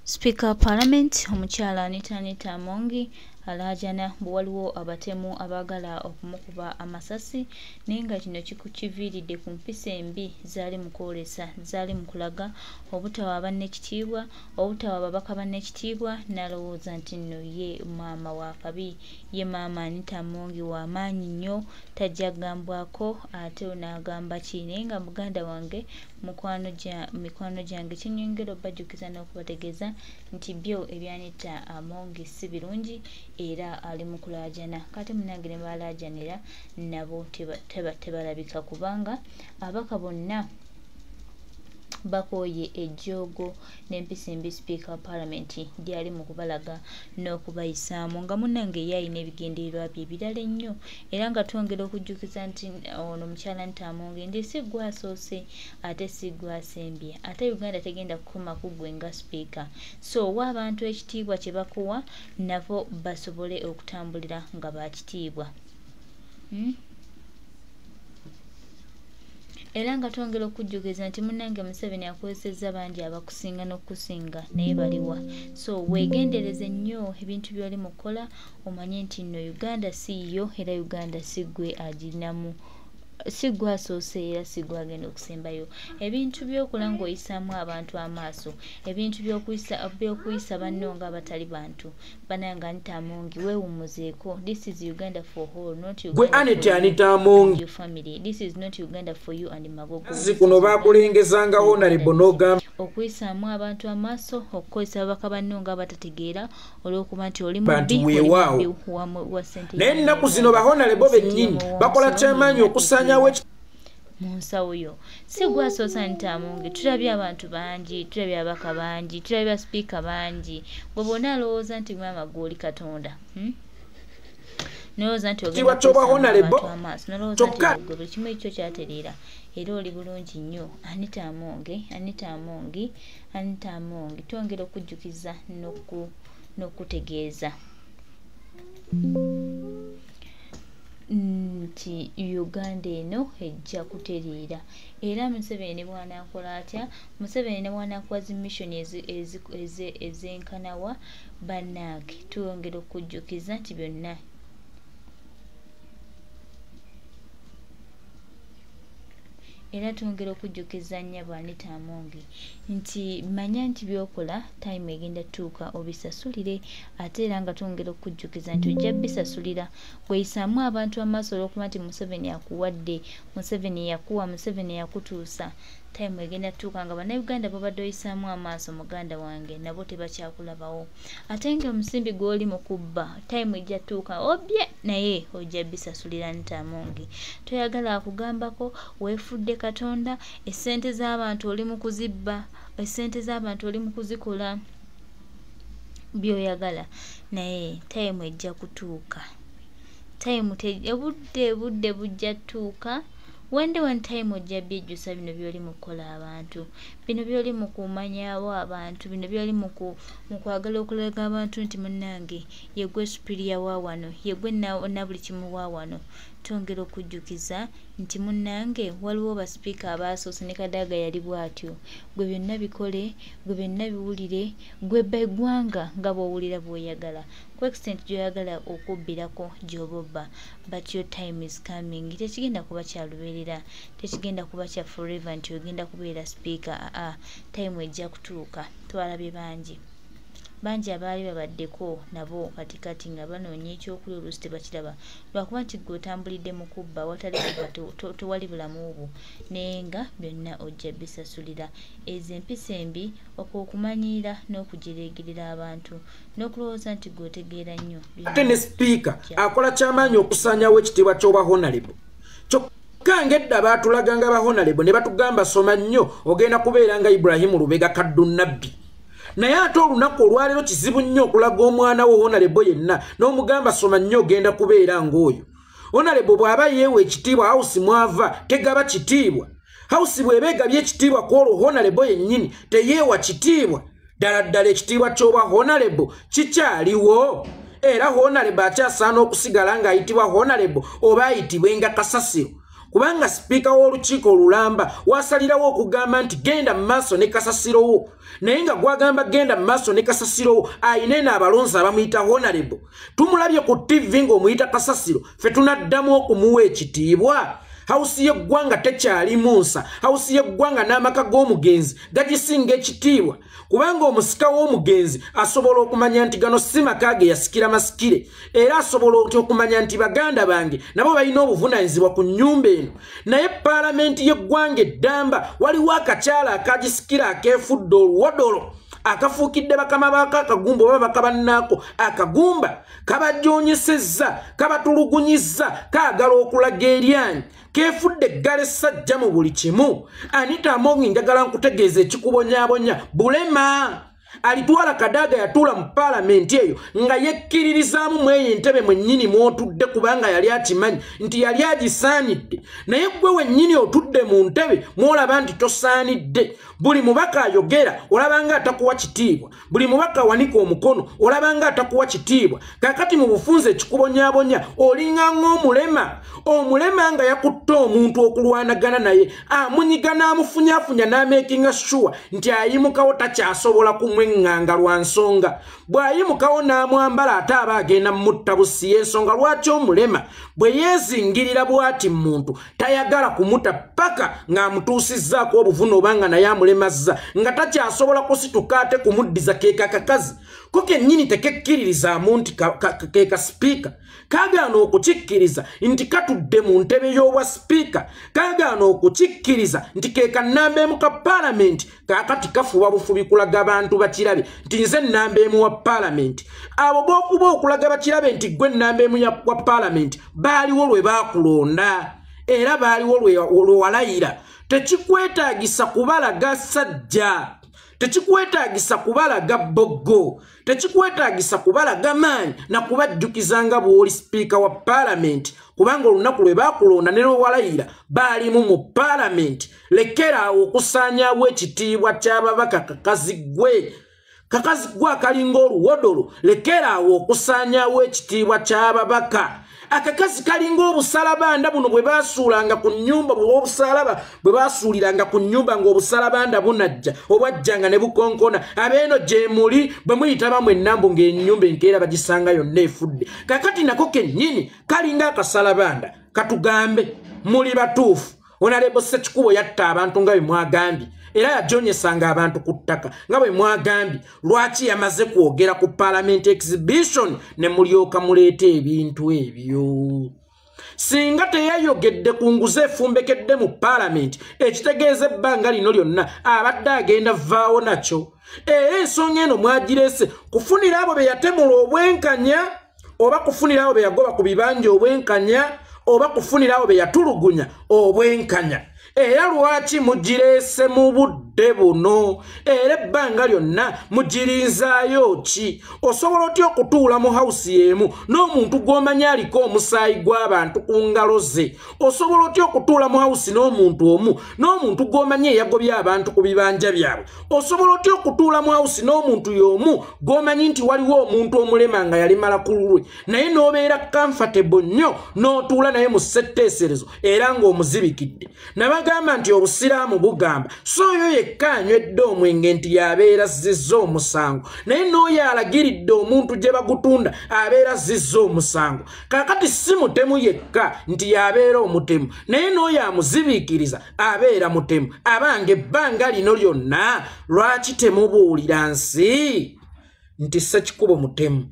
Speaker wa Parliament omukyala Anita Anita Amongi alaajana bwe waliwo abatemu abaagala okumukuba amasasi, naye nga kino kiviiridde ku mpisa embi zaali mu kwolesa, zaali mu kulaga obutawa bannekitiibwa, obutawa babaka bannekitiibwa, n'alowooza nti nno ye maama wa kabi, ye maama Anita Amongi wa maanyi nnyo, tajja kugambwako ate n'agamba ki. Naye nga muganda wange, mikwano gyange, kinyongera obbajjukiza n'okubategeeza nti byo ebya Anita Amongi si birungi, era ali mu kulaajana. Kati munnange ne balaajanira nabo tebalabika, kubanga ababaka bonna bakooye ejjoogo n'empisa embi Sipiika wa Paalamenti ly'ali mu kubalaga n'okubayisaamu, nga munnange ye alina ebigendererwa bye ebirala ennyo. Era nga twongera okujjukiza nti ono mukyala Anita Amongi nti si ggwe asoose ate si ggwe asembye, ate Uganda tegenda kukoma ku ggwe nga sipiika. So wa abantu ekitiibwa kye bakuwa nabo basobole okutambulira nga ba kitiibwa. Era nga twongera okujjukiza nti munnange Museveni akozesezza bangi abakusinga n'okusinga, naye baliwa. So weegendereze nnyo ebintu by'oli mu kukola, omanye nti nno Uganda si yo, era Uganda si ggwe agirinamu, si ggwe asoose era si ggwe agenda okusembayo. Ebintu by'okola ng'oyisaamu abantu amaaso, ebintu by'okuyisa banno ng'abatali bantu, bannange Anita Amongi weewummuzeeko. This is Uganda for all, not Gwe Uganda Anita for you Anita Amongi. and your family. This is not Uganda for you and Magogo. Zikuno baakulengezanga Honorable n'ogamba okuyisaamu abantu amaaso, okukozesa ababaka banno ng'abatategeera olw'okuba nti oli Bantu mubbi, oli weewaawo. mubbi wa ssente Naye ya ennaku zino ba Honorable bennyini bakola kyamaanyi okusaanyaawo mu nsawo yo. Si gwe asoose Anita Amongi, tulabye abantu bangi, tulabye ababaka bangi, tulabye basipiika bangi. Gwe bw'ona alowooza nti maama gwe oli Katonda, Nolowooza nti ogenda Kitiibwa ky'obwa kuyisaamu Honorable abantu amaaso, nolowooza nti kyokka gwe buli kimu ekyo kyatereera era oli bulungi nnyo. Anita Amongi, Anita Amongi, Anita Amongi, twongera okujjukiza n'okutegeeza nti Uganda eno ejja kutereera. Era Museveni ne bw'anaakola atya, Museveni ne bw'anaakuwa zi mission ezenkanawa, bannange twongera okujjukiza nti byonna era twongera okujjukiza nnyabo Anita Amongi nti manya nti by'okola time egenda ttuuka obisasulire, ate era nga twongera okujjukiza nti ojja bisasulira. Bw'oyisaamu abantu amaaso olw'okuba nti Museveni akuwadde, Museveni yakuwa, Museveni yakutuusa, time egenda ttuuka nga Bannayuganda b'obadde oyisaamu amaaso muganda wange nabo tebakyakulabawo. Ate nga omusimbi gw'oli mu kubba, time ejja ttuuka obbye, naye ojja bisasulira Anita Amongi. Toyagala akugambako, weefudde Katonda, essente z'abantu oli mu kuzibba, essente z'abantu oli mu kuzikola by'oyagala, naye time ejja kutuuka. Time obudde bujja ttuuka. One day one time ojja byejjusa bino by'oli mu kukola abantu, bino by'oli mu kumanyaawo abantu, bino by'oli mu kwagala okulaga abantu nti munnange ye gwe superior wa wano, ye gwe na buli kimu wa wano. Twongera okujjukiza nti munnange waliwo basipiika abaasoose ne Kadaga yali bw'atyo. Gwe byonna bikole, gwe byonna biwulire, gwe bba eggwanga nga bw'owulira bw'oyagala, ku extent gy'oyagala okubbirako gy'oba obba, but your time is coming. Tekigenda kuba kya lubeerera, tekigenda kuba kya forever nti ogenda kubeera sipiika. Aa, time ejja kutuuka. Twalabye bangi bangi abaali babaddeko nabo katikati nga banoonya ekyokulya oluusi tebakiraba, lwakuba nti ggwe otambulidde mu kubba, awatali kubba tewali bulamu bwo, naye nga byonna ojja bisasulira. Ezo empisa embi, okwo okumanyiira n'okujereegerera abantu n'okulowooza nti ggwe otegeera nnyo. Ate ne sipiika akola kyamaanyi okusaanyaawo ekitiibwa ky'obwa Honorable. Kyokka ng'edda baatulaganga ba Honorable ne batugamba soma nnyo ogenda kubeera nga Ibrahim Lubega Kaddu Nabbi. Naye ate olunaku olwaleero kizibu nnyo okulaga omwana wo Honorable yenna n'omugamba soma nnyo ogenda kubeera ng'oyo. Honorable bw'aba yeewa ekitiibwa, house mwava tegaba kitiibwa. House bw'eba egabye ekitiibwa ku olwo Honorable yennyini teyeewa kitiibwa. Ddala ddala ekitiibwa ky'obwa Honorable kikyaliwo. Era Honorable akyasaana okusigala ng'ayitibwa Honorable oba ayitibwe nga kasasiro. Kubanga sipiika w'olukiiko olulamba wasalirawo okugamba nti genda mu maaso ne kasasirowo, naye nga gwagamba genda mu maaso ne kasasirowo ayina eno abalonzi abamuyita honorable. Tumulabye ku TV ng'omuyita kasasiro, ffe tunaddamu okumuwa ekitiibwa? Hawusi y'eggwanga tekyalimu nsa. Hawusi y'eggwanga n'amaka g'omugenzi gagisinga ekitiibwa, kubanga omusika w'omugenzi asobola okumanya nti gano si maka ge yasikira masikire, era asobola okumanya nti baganda bange nabo balina obuvunaanyizibwa ku nnyumba eno. Naye paalamenti y'eggwanga eddamba waliwo akakyala akagisikira akeefudde oluwodolo, akafuukidde bakama baako akagumba oba bakabannaako akagumba, kabajoonyesezza, kabatulugunyizza, kaagala okulaga eryanyi, keefudde eggala essajja mu buli kimu. Anita Among, njagala nkutegeeza ekikubonyaabonya bulema. Alitwala Kadaga yatuula mu paalamenti eyo nga yekkiririzaamu mweyo entebe mwennyini mw'otudde, kubanga yali akimanyi nti yali agisaanidde. Naye ggwe wennyini otudde mu ntebe mw'olaba nti tosaanidde. Buli mubaka ayogera olaba nga atakuwa kitiibwa, buli mubaka awanika omukono olaba nga atakuwa kitiibwa. Kaakati mu bufunze ekikubonyaabonya olinga ng'omulema, omulema nga yakutte omuntu okulwanagana naye, amunyiga n'amufunyafunya n'amekinga sure nti ayimukawo takyasobola kumweŋŋanga lwa nsonga. Bw'ayimukawo n'amwambala ate aba agenda mutta busi. Ensonga lwaki omulema bwe yeezingirira bw'ati muntu tayagala kumuta paka ng'amutuusizzaako obuvune oba nga naye amulemazza nga takyasobola kusituka ate kumuddiza. Keeka kakazi ko kennyini tekekkiririzaamu nti keeka sipiika, kaagaana okukikkiriza nti katudde mu ntebe y'obwa sipiika, kaagaana okukikkiriza nti keeka nnamba emu ka paalamenti. Kaakati kafuba bufubi kulaga bantu bakirabe nti nze nnamba emu wa paalamenti. Abo b'okuba okulaga bakirabe nti ggwe nnamba emu wa paalamenti baaliwo lwe baakulonda, era baaliwo lwe walayira. Tekikwetaagisa kubalaga sajja, tekikwetaagisa kubalaga bboggo, tekikwetaagisa kubalaga maanyi na kubajjukiza nga bw'oli sipiika wa paalamenti, kubanga olunaku lwe baakulonda ne lwe walayira baalimu mu paalamenti. Lekera awo okusaanyaawo ekitiibwa ky'ababaka kakazi ggwe, kakazi ggwe akalinga oluwodolo. Lekera awo okusaanyaawo ekitiibwa ky'ababaka. Akakazi kalinga obusalabanda buno bwe baasuulanga ku nnyumba, obusalaba bwe baasuuliranga ku nnyumba ng'obusalabanda bunajja obwajjanga ne bukonkona. Abeeno gye muli bwe muyitaba mwennambu ng'ennyumba enkeera bagisanga yonna efudde. Kakati nako kennyini kalinga akasalabanda. Katugambe muli batuufu, Honorable Ssekikubo yatta abantu nga bwe mwagambye, era yajonyesanga abantu ku ttaka nga bwe mwagambye. Lwaki yamaze kwogera ku parliament exhibition ne mulyoka muleeta ebintu ebyo? Singa teyayogedde ku nguzi efumbekedde mu paalamenti, ekitegeeza ebbanga lino lyonna abadde agenda vaawo nakyo. Era ensonga eno mwagireese kufunira abo be yatemula obwenkanya, oba kufunira abo be yagoba ku bibanja obwenkanya, oba kufunira abo be yatulugunya obwenkanya. Era lwaki mugireese mu budde buno? Era ebbanga lyonna mugirinzaayo ki? Osobola otya okutuula mu hawusi emu n'omuntu gw'omanyi aliko omusaayi gw'abantu ku ngalo ze? Osobola otya okutuula mu hawusi n'omuntu omu n'omuntu gw'omanyi eyagobye abantu ku bibanja byabwe? Osobola otya okutuula mu hawusi n'omuntu y'omu gw'omanyi nti waliwo omuntu omulema nga yalemala ku lulwe, naye n'obeera comfortable nnyo n'otuula naye mu ssetteeserezo era ng'omuzibikidde? Nabagamba nti obusiraamu bugamba so oyo yekka anywedde omwenge nti yabeera azzizza omusango, naye n'oyo alagiridde omuntu gye bagutunda abeera azzizza omusango. Kaakati si mutemu yekka nti yabeera omutemu, naye n'oyo amuzibiikiriza abeera mutemu. Abange ebbanga lino lyonna lwaki temubuulira nsi nti Ssekikubo mutemu,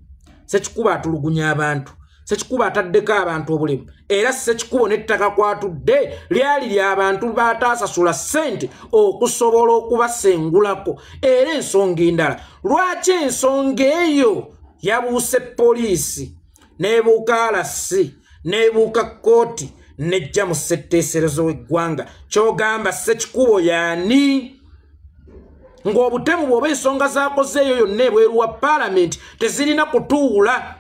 Ssekikubo atulugunya abantu, Ssekikubo ataddeko abantu obulemu, era Ssekikubo n'ettaka kwatudde lyali ly'abantu bataasasula ssente okusobola okubasengulako? Era ensonga endala, lwaki ensonga eyo yabuuse poliisi n'ebuuka RC n'ebuuka kkooti nejja mu ssetteeserezo w'eggwanga? Ky'ogamba Ssekikubo y'ani? Ng'obutemu bw'oba ensonga z'akoze eyo yonna ebweru wa paalamenti tezirina kutuula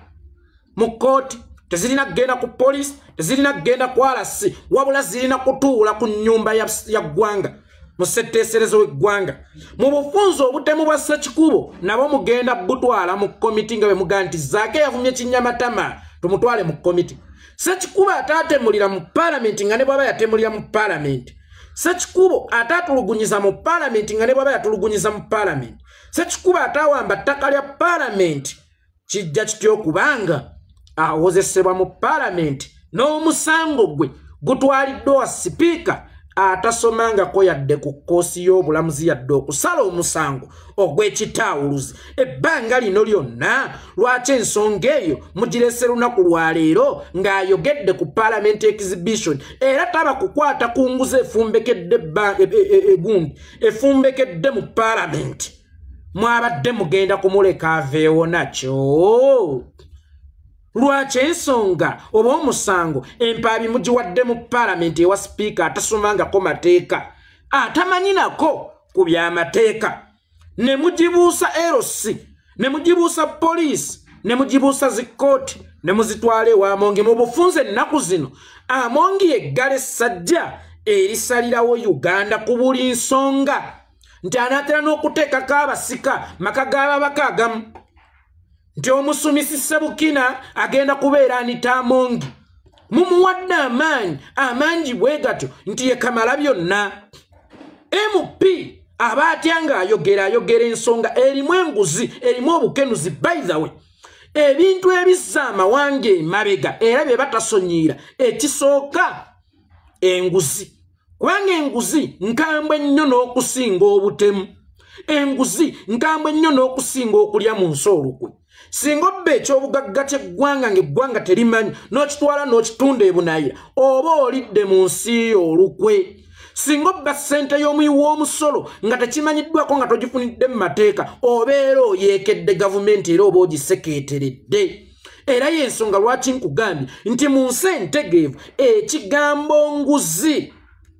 mu kkooti, tezirina kugenda ku poliisi, tezirina kugenda ku RC, wabula zirina kutuula ku nnyumba ya ggwanga mu ssetteeserezo w'eggwanga. Mu bufunze obutemu bwa Ssekikubo nabo mugenda butwala mu komiti nga bwe mugamba nti Zaake yavumye Kinyamatama, tumutwale mu komiti. Ssekikubo ataatemulira mu paalamenti nga ne bw'aba yatemulira mu paalamenti. Ssekikubo ataatulugunyiza mu paalamenti nga ne bw'aba yatulugunyiza mu paalamenti. Ssekikubo ataawamba ttaka lya paalamenti. Kijja kitya okubanga awozesebwa mu paalamenti n'omusango gwe gutwaliddwa wa sipiika atasomangako yadde ku kkoosi y'obulamuzi yadde okusala omusango ogw'ekitaawuluzi. Ebbanga lino lyonna lwaki ensonga eyo mugirese lunaku lwa leero ng'ayogedde ku parliament exhibition, era taba kukwata ku nguzi efumbekedde egundi efumbekedde mu parliament? Mwabadde mugenda kumuleka aveewo nakyo. Lwaki ensonga oba omusango empaabi mugiwadde mu paalamenti ewa sipiika atasomangako mateeka, atamanyi nako ku byamateeka, ne mugibuusa LC, ne mugibuusa poliisi, ne mugibuusa zikkooti, ne muzitwala ewa Amongi? Mu bufunze ennaku zino Amongi yeggala essajja erisalirawo Uganda ku buli nsonga, nti anaatera n'okuteekako abasika maka g'ababaka agamu, nti omusumisi Sebukina agenda kubeera Anita Amongi. Mumuwadde amaanyi amangi bwe gatyo nti ye kamala byonna. MP aba atya ng'ayogera ayogera ensonga erimu enguzi, erimu obukenuzi. By the way, ebintu ebizza amawanga emabega era bye batasonyiira, ekisooka enguzi, kubanga enguzi nkambwe nnyo n'okusinga obutemu, enguzi nkambwe nnyo n'okusinga okulya mu nsi olukwe. Singa obba ekyobugagga ky'eggwanga ng'eggwanga terimanyi, n'okitwala n'okitunda ebunaayira, oba olidde mu nsi yo olukwe. Singa obba ssente y'omuwi w'omusolo nga tekimanyiddwako, nga togifunidde mu mateeka, obeera oyeekedde gavumenti era oba ogisekeeteredde. Era y'ensonga lwaki nkugambye nti mu nsi entegeevu ekigambo nguzi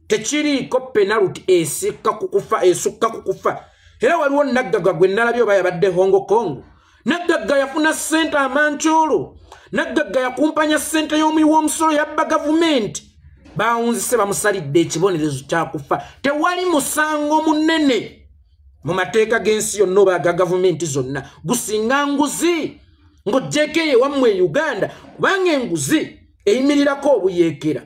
tekiriiko penalty esikka ku kufa, esukka ku kufa. Era waliwo naggagga gwe nalabye oba yabadde Hong Kong. Naggagga yafuna ssente amankyolo, naggagga yakumpanya ssente y'omuwi w'omusolo, yabba gavumenti, bawunzise bamusalidde ekibonerezo kyakufa. Tewali musango munene mu mateeka g'ensi yonna oba aga gavumenti zonna gusinga nguzi, ng'oggyeko eyo ewammwe e Uganda, kubanga enguzi eyimirirako obuyeekera,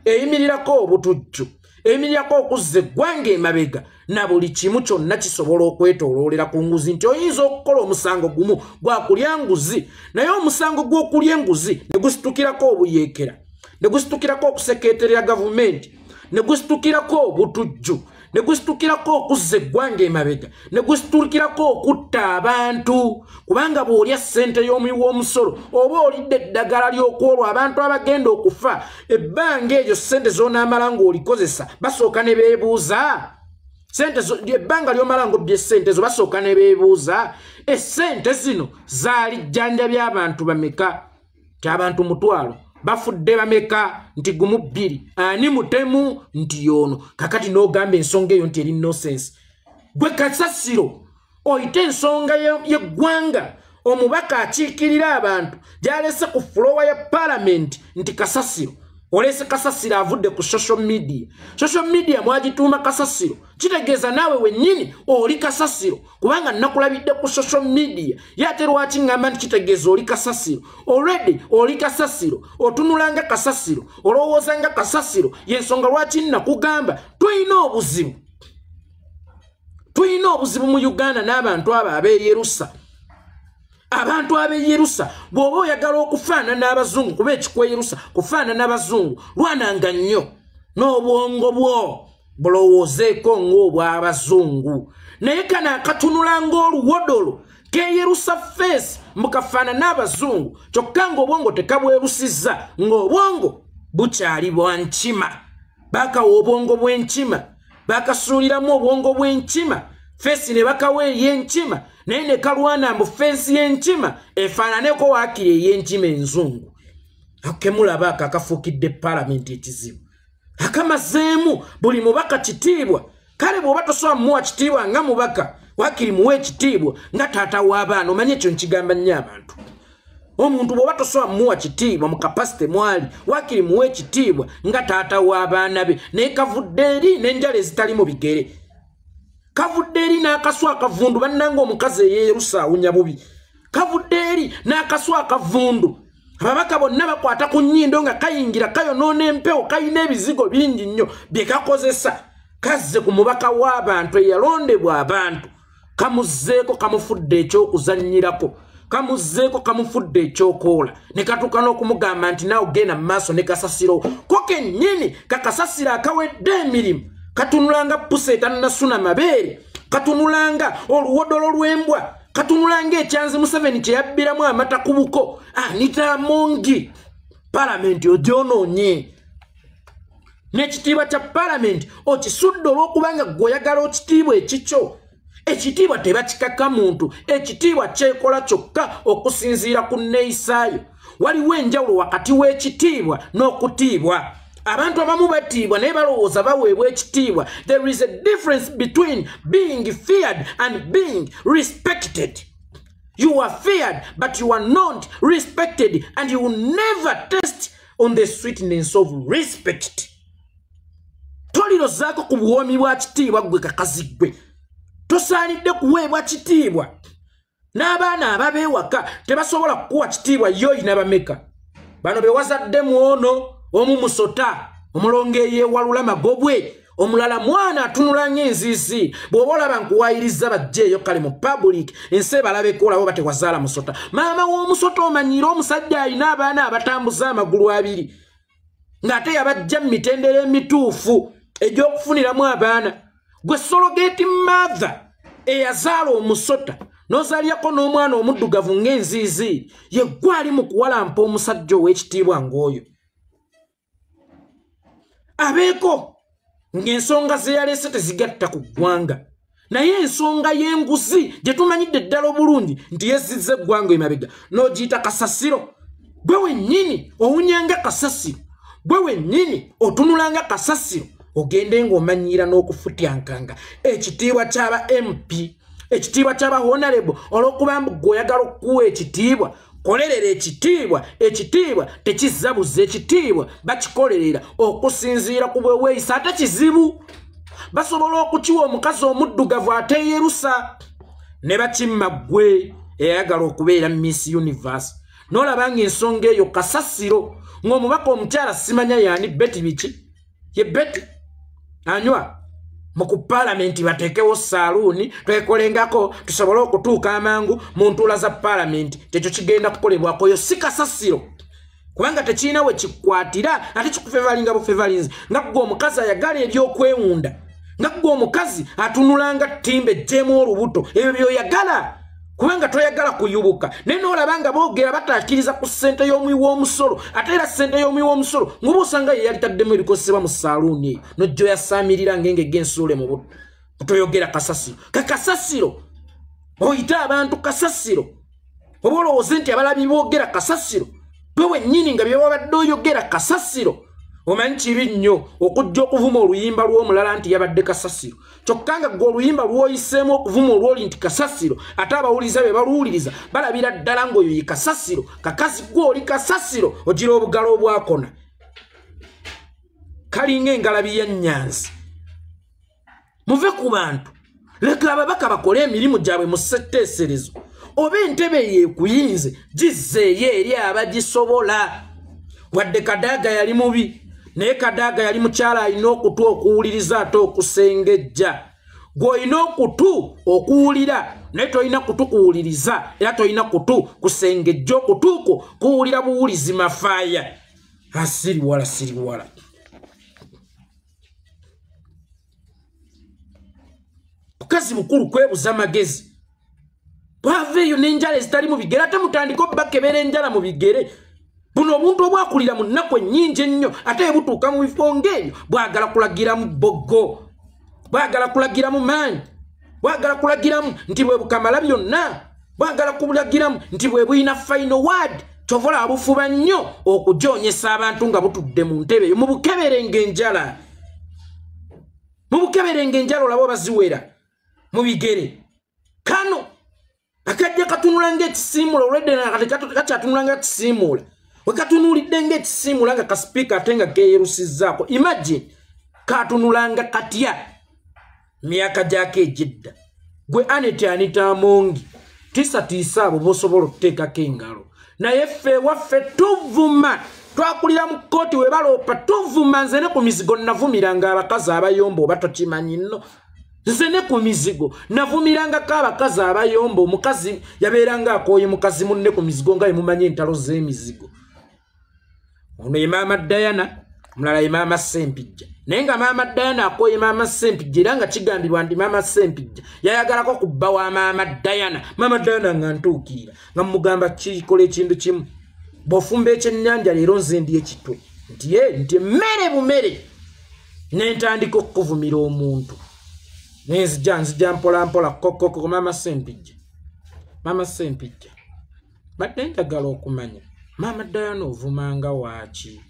eyimirirako obutujju, eyimirirako okuzza eggwanga emabega, na buli kimu kyonna kisobola okwetooloolera ku nguzi. Nti oyinza okukola omusango gumu gwa kulya nguzi, naye omusango gw'okulya enguzi ne gusitukirako obuyeekera, ne gusitukirako okusekeeterera gavumenti, ne gusitukirako obutujju, ne gusitukirako okuzza eggwanga emabega, ne gusitukirako okutta abantu. Kubanga bw'olya ssente y'omuwi w'omusolo oba olidde eddagala ly'okwolwa abantu abagenda okufa. Ebbanga eryo ssente z'onaamala ng'olikozesa basooka ne beebuuza sente, ebbanga ly'omala ng'obbye ssente zo basooka ne beebuuza essente zino zaali jjanjabya abantu bameka? Ti abantu 1000 bafudde bameka? Nti 1 2. Ani mutemu? Nti y'ono. Kakati n'ogamba ensonga eyo nti eri nonsense. Gwe kasasiro oyite ensonga y'eggwanga omubaka akiikirira abantu gy'alese ku fulowa ya paalamenti nti kasasiro. Olese kasasiro avudde ku social media. Social media mwagituuma kasasiro, kitegeeza naawe wennyini oli kasasiro, kubanga nakulabidde ku social media. Ye ate lwaki ŋŋamba nti kitegeeza oli kasasiro? Already oli kasasiro, otunula nga kasasiro, olowooza nga kasasiro. Y'ensonga lwaki nnakugamba tulina obuzibu, tulina obuzibu mu Uganda n'abantu abo abeeyerusa. Abantu abeeyerusa, bw'oba oyagala okufaanana abazungu, kuba ekikweyerusa kufaanana abazungu, lwananga nnyo n'obwongo bwo bulowoozeeko ng'obw'abazungu. Naye kano akatunula ng'oluwodolo keeyerusa feesi mukafaanana abazungu, kyokka ng'obwongo tekabwerusizza, ng'obwongo bukyali bwa nkima. Bakawa obwongo bw'enkima, bakasuuliramu obwongo bw'enkima, feesi ne bakawa ey'enkima, naye ne kalwana mbu feesi y'enkima efaananeko waakiri ey'enkima enzungu. Akemulaba ako akafuukidde paalamenti ekizibu, akamazeemu buli mubaka kitiibwa. Kale bw'oba tosobola mmuwa kitiibwa nga mubaka, waakiri muwe ekitiibwa nga taata w'abaana. Omanye ekyo nkigamba nnyo abantu. Omuntu bw'oba tosobola mmuwa kitiibwa mu kapasite mwali, waakiri muwe ekitiibwa nga taata w'abaana be. Naye kavudde eri n'enjala ezitali mu bigere, kavudde eri n'akaswa akavundu. Bannanga omukazi eyeerusa awunya bubi. Kavudde eri n'akaswa akavundu. Ababaka bonna bakwata ku nnyindo nga kayingira kayonoona empewo, kayina ebizigo bingi nnyo bye kakozesa. Kazze ku mubaka w'abantu eyalondebwa abantu, kamuzzeeko kamufudde ekyokuzannyirako, kamuzzeeko kamufudde ekyokoola, ne katuuka n'okumugamba nti naawe genda mu maaso ne kasasiro ko kennyini. Kakasasiro akawedde emirimu, katunulanga pusa etannasuna mabeere, katunulanga oluwodolo lw'embwa, katunulanga ekyanzi Museveni kye yabbiramu amata ku buko. Anita Amongi, palamenti ogyonoonye n'ekitiibwa kya palamenti okisudde olw'okubanga ggwe oyagala ekitiibwa ekikyo. Ekitiibwa tebakikaka muntu, ekitiibwa kyekola kyokka okusinziira ku nneeyisaayo. Waliwo enjawulo wakati w'ekitiibwa n'okutiibwa. Abantu abamu batiibwa naye balowooza baweebwa ekitiibwa. There is a difference between being feared and being respected. You are feared but you are not respected, and you will never taste on the sweetness of respect. Tolirozaako ku buwoomi bwa kitiibwa ggwe kakazi ggwe. Tosaanidde kuweebwa kitiibwa. N'abaana ababeewaka tebasobola kukuwa kitiibwa. Yo oyina bameka? Bano be wazadde mu ono, omu musota omulongo eyeewalula magobwe, omulala mwana atunula ng'enzizi. Bw'oba olaba nkuwaayiriza bajjeeyo kale mu public, ensi ebalabeko olaba oba tewazaala musota. Maama w'omusota omanyiire omusajja alina abaana abatambuza amagulu abiri, ng'ate yabajja mu mitendera emituufu egy'okufuniramu abaana. Gwe surrogate mother eyazaala omusota n'ozaalyako n'omwana omuddugavu ng'enziizi, ye gwe ali mu kuwalampa omusajja ow'ekitiibwa ng'oyo. Abeeko ng'ensonga ze yaleese tezigatta ku ggwanga, naye ensonga y'enguzi gye tumanyidde ddala obulungi nti yezzizza eggwanga emabega n'ogiyita kasasiro. Gwe wennyini owunyanga kasasiro, gwe wennyini otunulanga kasasiro, ogende ng'omanyiira n'okufutyankanga ekitiibwa ky'aba MP, ekitiibwa ky'aba honorable. Olw'okuba mbu ggwe oyagala okukuwa ekitiibwa, kolerera ekitiibwa. Ekitiibwa tekizzabuza, ekitiibwa bakikolerera okusinziira ku bwe weeyisa. Ate kizibu basobola okukiwa omukazi omuddugavu ateeyerusa ne bakimma ggwe eyayagala okubeera Miss Universe. N'olaba ng'ensonga eyo kasasiro, ng'omubaka omukyala simanya yaani Betty biki, ye Betty anywa mu ku paalamenti bateekewo saaluuni twekolengako tusobole okutuuka amangu mu ntuula za paalamenti. Tekyo kigenda kukolebwako, yo si kasasiro, kubanga tekirina we kikwatira, ate kikufevalinga bufevalinzi. Nga ggwe omukazi ayagala ebyokwewunda, nga ggwe omukazi atunulanga ttimba ejjeemu olubuto, ebyo by'oyagala kubanga toyagala kuyubuka. Naye n'olaba nga boogera bataakiriza ku ssente y'omuwi w'omusolo, ate era ssente y'omuwi w'omusolo ng'oba osanga ye yalitaddemu ebikozesebwa mu saaluuni eyo, n'ojja oyasaamirira ng'engege ensuule mu buto. Toyogera kasasiro. Kakasasiro oyite abantu kasasiro, oba olowooze nti abalabi boogera kasasiro, gwe wennyini nga bye wabadde oyogera kasasiro. Omanyi kibi nnyo okujja okuvuma oluyimba lw'omulala nti yabadde kasasiro, kyokka nga ggwe oluyimba lw'oyiseemu okuvuma olw'oli nti kasasiro, ate abawuliriza be baluwuliriza balabira ddala ng'oyo ye kasasiro. Kakazi ggwe oli kasasiro, ogira obugalo obwakona kalinga engalabi ya nnyanzi. Muve ku bantu, leka ababaka bakole emirimu gyabwe mu ssetteeserezo. Oba entebe yeekuyinze gizzeeyo eri abagisobola. Wadde Kadaga yali mubi, naye Kadaga yali mukyala alina okutu okuwuliriza ate okusengejja. Ggwe olina okutu okuwulira naye tolina kutu kuwuliriza, era tolina kutu kusengejja. Okutu kwo kuwulira buwulizi mafaaya. Asiriwala siriwala. Bukazi bukulu kwebuza magezi. Bwava eyo n'enjala ezitali mu bigere, ate mutandike obbakebera enjala mu bigere. Buno obuntu obwakulira mu nnaku ennyingi ennyo, ate butuuka mu bifo ng'ebyo bwagala kulagiramu boggo, bwagala kulagiramu maanyi, bwagala kulagiramu nti bwe bukamala byonna, bwagala kulagiramu nti bwe bulina final word. Kyova olaba bufuba nnyo okujoonyesa abantu nga butudde mu ntebe eyo. Mubukebere ng'enjala, mubukebere ng'enjala, olaba obaziwera mu bigere. Kano akajja katunula ng'ekisiimuula, olwedde kati kakyatunula nga kisiimuula, wekatunuulidde ng'ekisiimuula nga kasipiika ate nga keeyerusizzaako. Imagine katunulanga katya myaka gyako egyedda. Gwe Annet Anita Amongi, tiisatiisa abo b'osobola okuteekako engalo, Naye ffe waffe tuvuma, twakulira mu kkooti we baloopa tuvuma. Nze ne ku mizigo navumiranga abakazi abayomba, oba tokimanyi nno. Nze ne ku mizigo navumirangako abakazi abayomba. Omukazi yabeeranga akooye mukazi munne ku mizigo, nga yemumanyi entalo z'emizigo. Ono ye maama Diana, omulala ye maama Ssempijja. Naye nga maama Diana akooye maama Ssempijja, era nga kigambibwa nti maama Ssempijja yayagalako ku bba wa maama Diana. Maama Diana nga ntuukirira nga mugamba kikola ekintu kimu, bw'ofumba ekyennyanja leero nze ndi ekitwe, nti ye nti emmere bumere, ne ntandika okukuvumira omuntu. Nenzija nzija mpola mpola kokoko. Maama Ssempijja, maama Ssempijja, badde njagala okumanya maama Diana ovumanga waaki?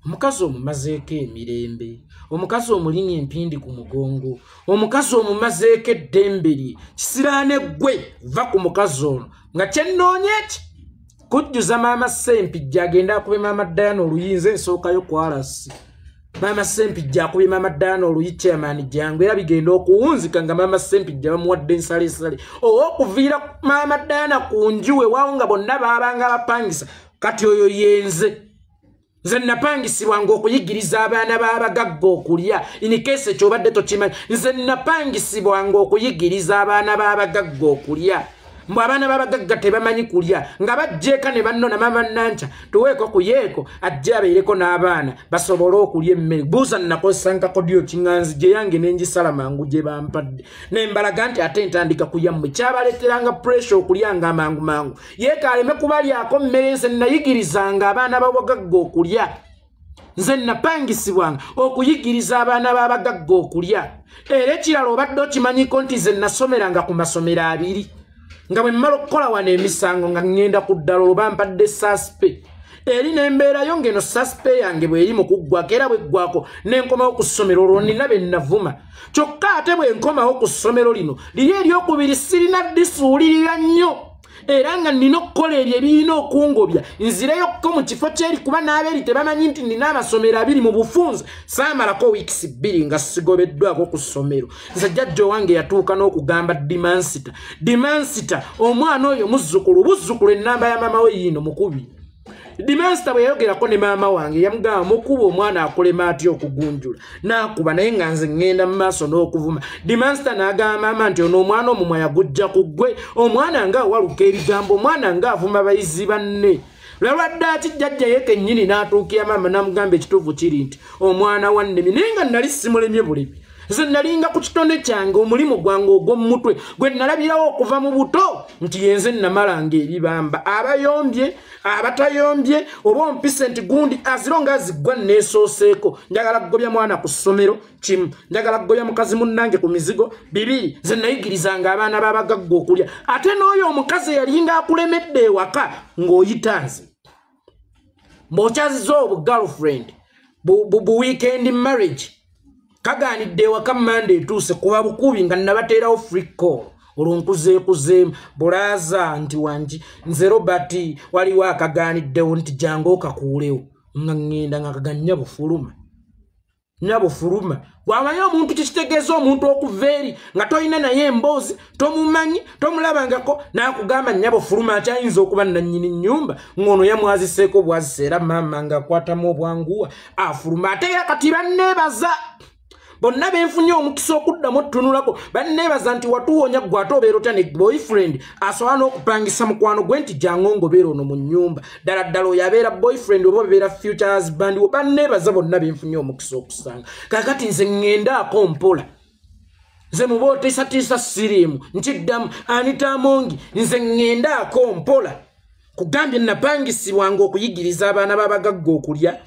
Omukazi omumazeeko emirembe, omukazi omulinnya empindi ku mugongo, omukazi omumazeeko eddembe lye. Kisiraane ggwe, va ku mukazi ono. Nga kyennoonya eki kujjuza maama Ssempijja agenda akube maama Diana oluyinza ensookayo kwalasi. Maama Ssempijja akubye maama Diana oluyi, chairman jangu, era bigenda okuwunzika nga maama Ssempijja bamuwadde ensalesale ow'okuviira maama Diana ku nju wewaawo, nga bonna baabanga bapangisa. Kati oyo yenze. Nze napangisibwanga okuyigiriza abaana b'abagagga okulya. In case kyobadde tokimanyi, nze napangisibwanga okuyigiriza abaana b'abagagga okulya. Mbu abaana b'abagagga tebamanyi kulya, nga bajjeeka ne bannona maama Nanca tuweeko ku yeeko ajje abeereko n'abaana basobole okulya emmere. Buuza nakozesa nkakodyo kiŋŋanzi gye yange ne ngisala mangu gye bampadde, ne mbalaga nti ate ntandika kulya mmwe. Kyabaleeteranga pressure okulyanga amangu mangu, yeeka aleme kubalyako mmere. Nze nayigirizanga abaana b'abagagga okulya. Nze napangisibwanga okuyigiriza abaana b'abagagga okulya. Era ekirala obadde okimanyiko nti nze nasomeranga ku masomero abiri, nga bwe mmala okukola wano emisango nga ŋŋenda ku ddala olwo bampadde saspe eri n'embeerayo, ng'eno saspe yange bw'eri mu kuggwako, era bweggwako ne nkomawo ku ssomero olwo nina be navuma. Kyokka ate bwe nkomawo ku ssomero lino liri eryokubiri sirina ddisuulirira nnyo, era nga nina okukola ebyo ebirina okungobya nzireyokko mu kifo kyeri, kuba n'abeeri tebamanyi nti nina amasomero abiri mu bufunze. Saamalako wiikisi 2 nga sigobeddwako ku ssomero. Nze jjajja owange yatuuka n'okugamba Dimansita, Dimansita omwana oyo muzzukulu buzzukulu, ennamba ya maama we yiino mukubi. Dimansita bwe yayogerako ne maama wange yamugamba mukuba omwana akulema atya okugunjula, n'akuba naye nga nze ŋŋenda mu maaso n'okuvuma. Dimansita n'agamba maama nti ono omwana omumwa yagujja ku ggwe, omwana ng'awaluka ebigambo, omwana ng'avuma bayizi banne. Lwalwadde ati jjajja ye kennyini n'atuukira maama n'amugamba ekituufu kiri nti omwana wa nnemi, naye nga nali simulemye bulemi. Nze nalinga ku kitone kyange, omulimu gwange ogw'omutwe gwe nalabirawo okuva mu buto nti yenze namalanga ebibamba, abayombye abatayombye, oba ompise nti gundi aziro nga ziggwa neesooseeko. Njagala kugobya mwana ku ssomero kimu, njagala kugobya mukazi munnange ku mizigo bibiri. Nze nayigirizanga abaana b'abagagga okulya. Ate n'oyo omukazi eyalinga akulemedde ewaka ng'oyita nze mbw'okyaziza obu girlfriend bu weekend marriage, kagaanidde ewaka Mande etuuse kuba bukubi nga nabateerawo free call. Olwo nkuzeekuzeemu bulaaza nti wangi nze Robert waliwo akagaaniddewo nti jangu okakuulewo, nga ŋŋenda nga kaganya bufuluma nyabufuluma. Bw'amanyi omuntu kikitegeeza omuntu okuva eri nga tolina naye emboozi, tomumanyi, tomulabangako, n'akugamba nyabufuluma akyayinza okuba nannyini nnyumba ng'ono yamwaziseeko bwazise, era maama ng'akwatamu obwanguwa afuluma. Ate era kati banneebaza bonna benfunye omukisa okuddamu otutunulako, banneebaza nti watuwonya ggwe ate obeera otya ne boyfriend asobola n'okupangisa mukwano gwe nti jangu ngobeera ono mu nnyumba. Ddala ddala oyo abeera boyfriend oba obeera future husband wo. Banneebaza bonna benfunye omukisa okusanga. Kaakati nze ŋŋendaako mpola, nze muba otiisatiisa siriimu nkiddamu Anita Amongi, nze ŋŋendaako mpola. Kugambye napangisibwanga okuyigiriza abaana b'abagagga okulya,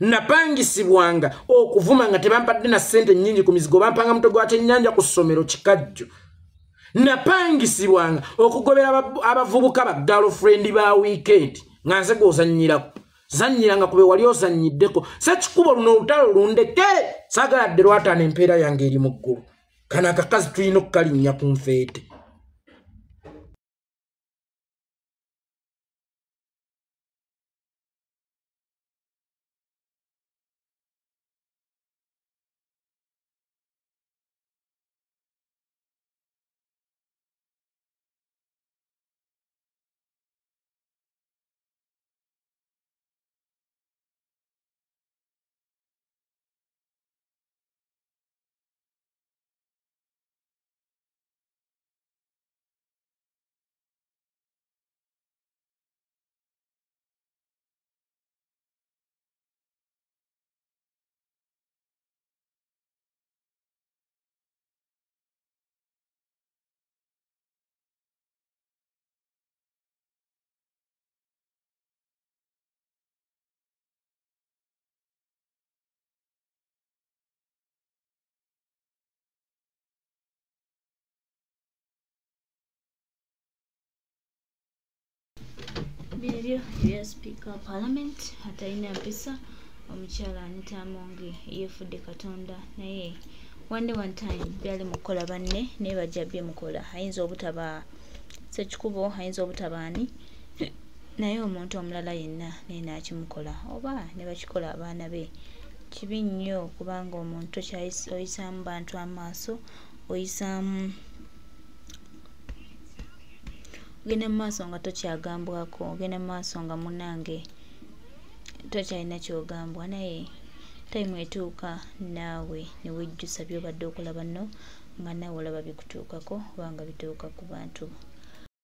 napangisibwanga okuvuma nga tebampadde na ssente nnyingi ku mizigo, bampanga mutwe gwa kyennyanja ku ssomero Kikajjo. Napangisibwanga okugobera abavubuka ba girlfriend ba weekend nga nze gw'ozannyirako, zannyiranga kube wali ozannyiddeko. Sekikubo luno olutalo lundekere, saagala dde lwataano empeera yange eri mu ggulu. Kano akakazi tulina okukalinnya ku nfeete. Byebyo ebya sipiika wa parliament atalina mpisa, omukyala Anita Among yeefudde Katonda, naye one day one time byali mu kukola banne naye bajja byemukola. Ayinza obutaba Ssekikubo, ayinza obutaba ani, naye omuntu omulala yenna naye n'akimukola oba ne bakikola abaana be. Kibi nnyo kubanga omuntu oyisaamu bantu amaaso, oyisaamu ogenda mu maaso nga tokyagambwako, ogenda mu maaso nga munnange tokyalina ky'ogambwa, naye tayimu etuuka naawe ne wejjusa by'obadde okola banno nga naawe olaba bikutuukako oba nga bituuka ku bantu.